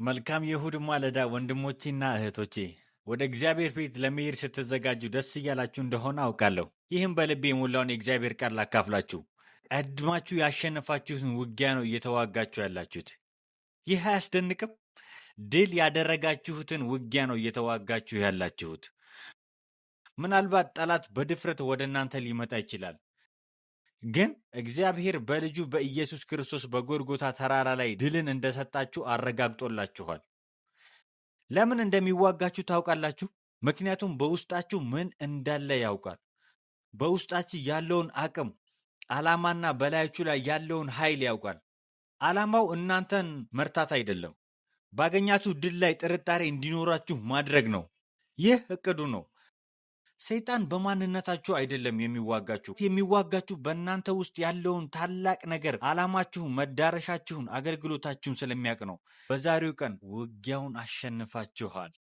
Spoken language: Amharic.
መልካም የእሁድ ማለዳ ወንድሞቼና እህቶቼ። ወደ እግዚአብሔር ቤት ለመሄድ ስትዘጋጁ ደስ እያላችሁ እንደሆነ አውቃለሁ። ይህም በልቤ የሞላውን የእግዚአብሔር ቃል ላካፍላችሁ። ቀድማችሁ ያሸነፋችሁትን ውጊያ ነው እየተዋጋችሁ ያላችሁት። ይህ አያስደንቅም? ድል ያደረጋችሁትን ውጊያ ነው እየተዋጋችሁ ያላችሁት። ምናልባት ጠላት በድፍረት ወደ እናንተ ሊመጣ ይችላል። ግን እግዚአብሔር በልጁ በኢየሱስ ክርስቶስ በጎልጎታ ተራራ ላይ ድልን እንደሰጣችሁ አረጋግጦላችኋል። ለምን እንደሚዋጋችሁ ታውቃላችሁ? ምክንያቱም በውስጣችሁ ምን እንዳለ ያውቃል። በውስጣችሁ ያለውን አቅም፣ ዓላማና በላያችሁ ላይ ያለውን ኃይል ያውቃል። ዓላማው እናንተን መርታት አይደለም፣ ባገኛችሁ ድል ላይ ጥርጣሬ እንዲኖራችሁ ማድረግ ነው። ይህ እቅዱ ነው። ሰይጣን በማንነታችሁ አይደለም የሚዋጋችሁ። የሚዋጋችሁ በእናንተ ውስጥ ያለውን ታላቅ ነገር፣ ዓላማችሁን፣ መዳረሻችሁን፣ አገልግሎታችሁን ስለሚያውቅ ነው። በዛሬው ቀን ውጊያውን አሸንፋችኋል።